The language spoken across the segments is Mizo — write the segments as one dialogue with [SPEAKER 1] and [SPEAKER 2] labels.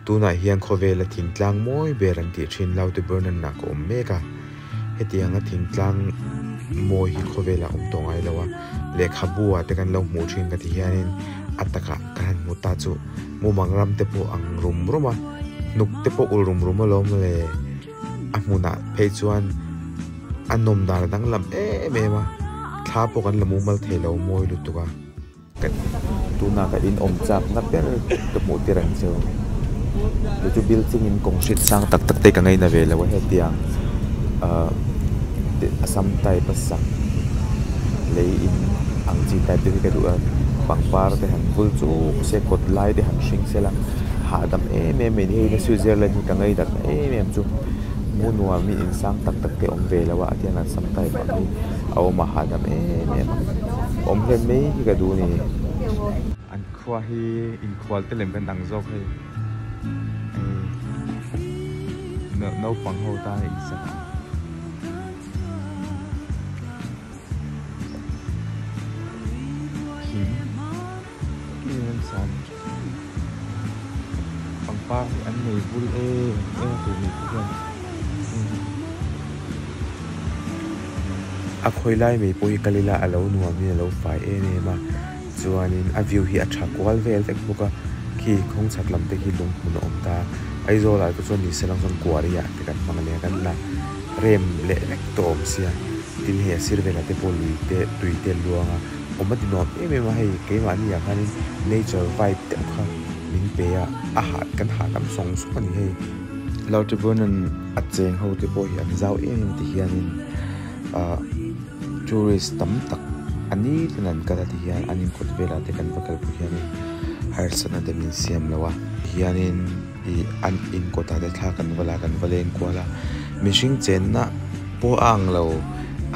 [SPEAKER 1] Tunah hian khawvela thingtlang mawi ber an tih thin Lauterbrunnen ah ka awm mek a, hetianga thingtlang mawi hi khawvelah awm tawh ngai lo a, lehkhabu ah te kan lo hmuh thin ka ti hianin a takah ka han hmu ta chu mumang ram te pawh ang rum rum a, hnuk te pawh ul rum rum alawm le, a hmunah phei chuan a nawm dan a danglam em em a, thla pawh kan la mumal thei lo mawi lutuk a. Tuna ka in awm chak na ber ka hmuh tir ang cheu chu chu building in concrete sang tak tak te ka ngaina ve lo a hetiang ahh assam type a sak lei in ang chi type te hi ka duh a pangpar te han vul chuk se kawt lai te han hring se la hahdam em em mai ni hei switzerland hi ka ngaidat em em chu hmuh nuam in sang tak tak te awm ve lo a a tiang assam type ang hi a awm a hahdam em em a awm hlen mai hi ka duh a ni. An khua hi inkhual te lem kan ang zawk hei hei naupang ho tan a insak ang. Thing takin an sa a ni pangpar hi an nei vul em em a tur ni te hian. A khawi lai mai pawh hi kal ila a lo nuam in a lo fai em em a chuanin a view hi a tha kual vel vek bawk a khi kawng chhak lam te khi lung hmun a awm ta Aizawl ah te chuan ni se lang chuan quarry ah te kan hmang ania kan la rem leh vek tawh awm sia tin hei a sir velah te pawh lui te tui te a luang a awm a ti nuam em em a hei keimahni ah khanin nature vibe deuh kha min pe a a hah kan hahdam sawng sawng a ni hei. Lauterbrunnen a cheng ho te pawh hi an zau em em ti hianin ahh tourist tam tak a ni tin an kal a ti hian an inkawt velah te kan va kal pawh hianin harsatna te min siam lo a hianin ih an inkawt ah te thla kan va la kan va leng kual a mihring chenna pawh a ang lo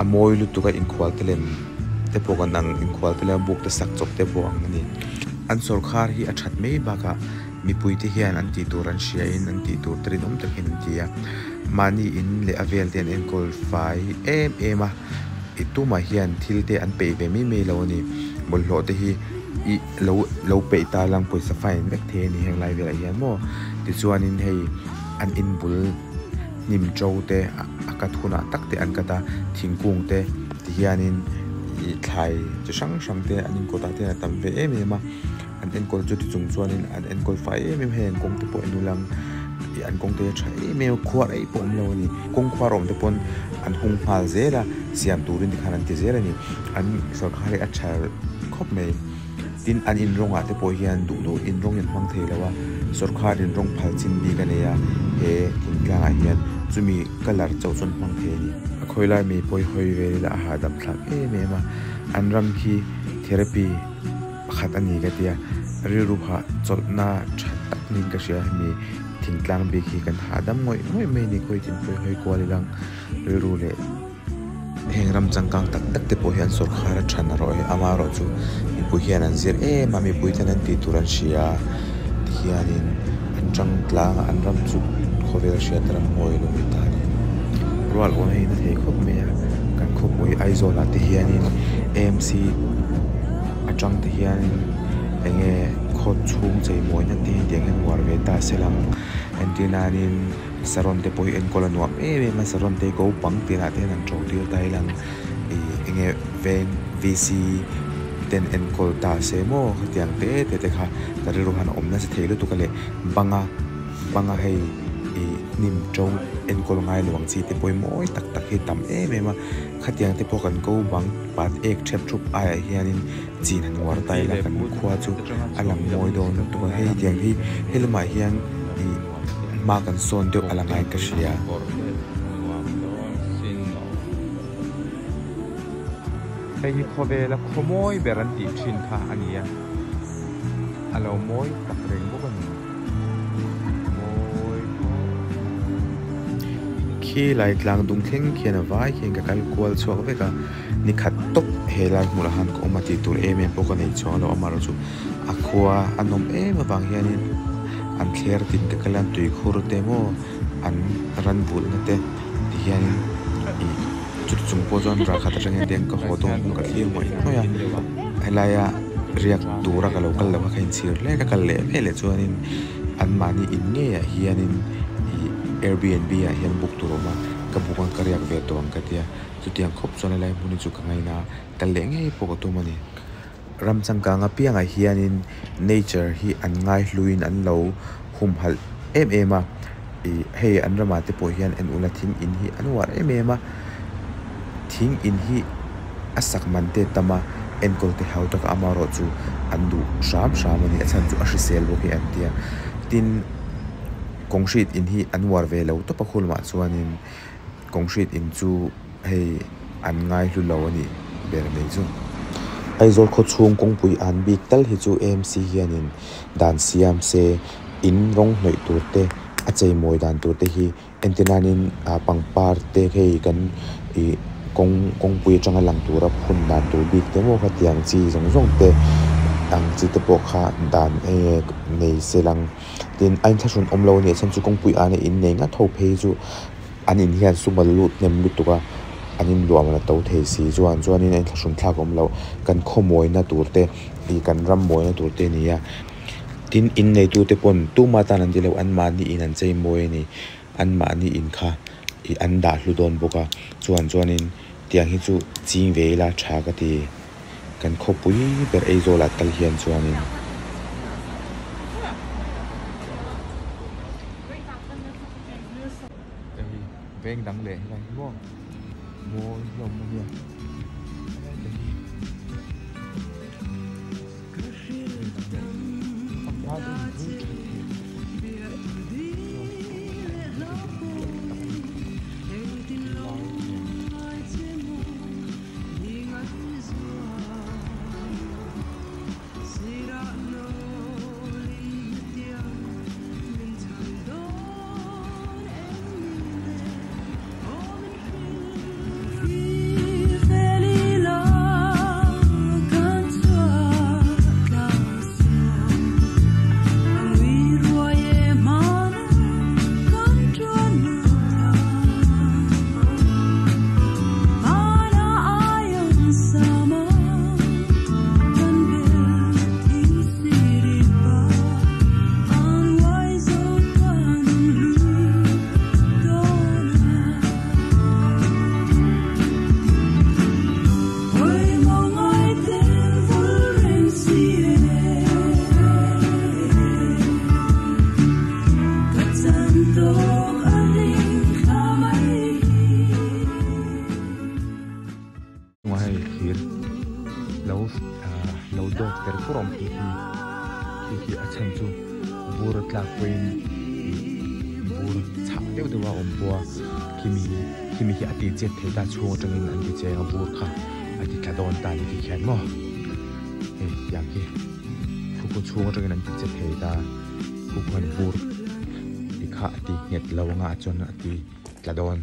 [SPEAKER 1] a mawi lutuk a inkhual te lem te pawh kan ang inkhual te lem a buk te sak chawp te pawh ang a ni an sawrkhar hi a that mai bakah. Mipui te hian an tih tur an hria in an tih tur te rinawm takin an ti a, mahni in leh a vel te an enkawl fai em em a, i tumah hian thil te an peih ve mai mai lo a ni, bawlhhlawh te hi ih lo lo peih ta lang pawisa fine vek thei a ni heng lai velah hian maw tichuanin hei an in bul hnim to te a cut hunah tak te an cut a thingkung te ti hianin ih thlai chi hrang hrang te an inkawt ah te hian a tam ve em em a. An enkawl chu ti chung chuanin an enkawl fai em em hei an kawng te pawh en ulang ih an kawng te hi a tha em em a khuar eih pawh awm lo a ni kawng khuar awm te pawn an hung nghal zel a siam turin tikhan an ti zel a ni an sawrkhar hi a tha khawp mai tin an in rawngah te pawh hian duh duh in rawng in hmang thei lo a sawrkhar in rawng phal chin bik a nei a he thingtlangah hian chumi colour chauh chuan hmang thei a ni. A khawi lai mai pawh hi hawi vel ila a hahdam thlak em em a an ram khi therapy. Pakhat a ni ka tia, rilru hah chawlhna tha tak niin ka hria hemi thingtlang bik hi kan hahdam ngawih ngawih mai a ni khawi tin pawh hi hawi kual ilang rilru leh heng ram changkang tak tak te pawh hian sawrkhar a than erawh hi amaherawh chu mipui hian an zir em a mipui ten an tih tur an hria tihianin an tang tlang a an ram chu khawvel hriat ram mawi lo ni ta a ni rual awm hi na thei khawp mai a kan khawpui Aizawl ah te hianin A M C atang te hianin enge khaw chhung chei mawina te hi tiang hian uar ve ta se lang entir nanin saron te pawh hi enkawl a nuam em em a saron te hi ko pang tinah te hian an to tir ta ilang ih enge veng V C ten enkawl ta se maw khatiang te te te kha ka rilru han awm nasa thei lutuk a leh banga banga hei ih hnim to enkawl ngai lo ang chi te pawh hi mawi tak tak hi tam em em a. Khatiang te pawh kan ko bang pat ek thep thup aiah hianin chin han uar ta ila kan khua chu a lang mawi dawn lutuk a hei tiang hi he lamah hian ih hma kan sawn deuh a la ngai ka hria.
[SPEAKER 2] Hei hi khawvela khaw mawi ber an tih thin kha a ni a, a lo mawi tak reng bawk a ni. Mawi
[SPEAKER 1] Khi lai tlang dung thleng khian a vai khian ka kal kual chhuak vek a, ni khat tawp he lai hmunah khan ka awm a tih tur em em pawh ka nei chuang lo amaherawh chu a khua a nawm em avang hianin an thler tin te kal a tuikhur te maw an ran bulhna te ti hianin ih chuti chung pawh chuan ralkhat atangin te ka haw dawn ka thlir ngawih ngawih a helaia riak tura ka lo kal loh kha ka inchhir hle ka kal leh mek leh chuanin. Anmahni in ngeiah hianin ih airbnb ah hian book tur a awm a ka book a ka riak ve tawh ang ka tia chutiang khawp chuan helai hmun hi chu ka ngaina a kal leh ngei pawh ka tum a ni. Ram changkang apiangah hianin nature hi an ngai hluin an lo humhalh em em a ih hei an ramah te pawh hian en ula thing in hi an uar em em a thing in hi a sak man te tam a enkawl te hau taka amaherawh chu an duh hram hram a ni a chhan chu a hrisel bawk hi an tia tin concrete in hi an uar ve lo tawp a khu lamah chuanin concrete in chu hei an ngai hlu lo a nih ber mai chu. Aizawl khaw chhung kawngpui an bik tal hi chu A M C hianin dan siam se in rawng hnawih tur te a chei mawi dan tur te hi entir nanin ah pangpar te hei kan ih kawng kawngpui atanga lang tura phun dan tur bik te maw khatiang chi zawng zawng te ang chi te pawh kha dan eng nei se lang tin a inthlahrun awm lo a nih chhan chu kawngpui ana in nei ngat ho phei chu an in hian sum a lut hnem lutuk a an inluah man a to thei si chuan chuanin a inthlahrun thlak awm loh kan khawmawina tur te ih kan ram mawina tur te a ni a tin in neitu te pawn tuma tan an ti lo anmahni in an chei mawi a ni anmahni in kha ih an dah hlu dawn bawk a chuan chuanin tiang hi chu ching ve ila tha ka ti kan khawpui ber Aizawl ah tal hian chuanin.
[SPEAKER 2] Hei veng dang leh helai hi maw mawi hlawm a nia helai te hi pangpar te in vur tha thei chuan lai nen.
[SPEAKER 1] Chungah hei thir lo ah lo dawt ter fur a awm khi khi khi khi a chhan chu bur a tlak pawhin ih bur chhah deuh deuh a awm pawh a khimi khimi khi a tih chet theih ta chhung atangin an ti cheng a bur kha a ti tla dawn ta a ni tih khian maw hei tiang khi khu khu chhung atangin an ti che thei ta khu khuan bur ti kha a ti nghet lo anga chuan a ti tla dawn.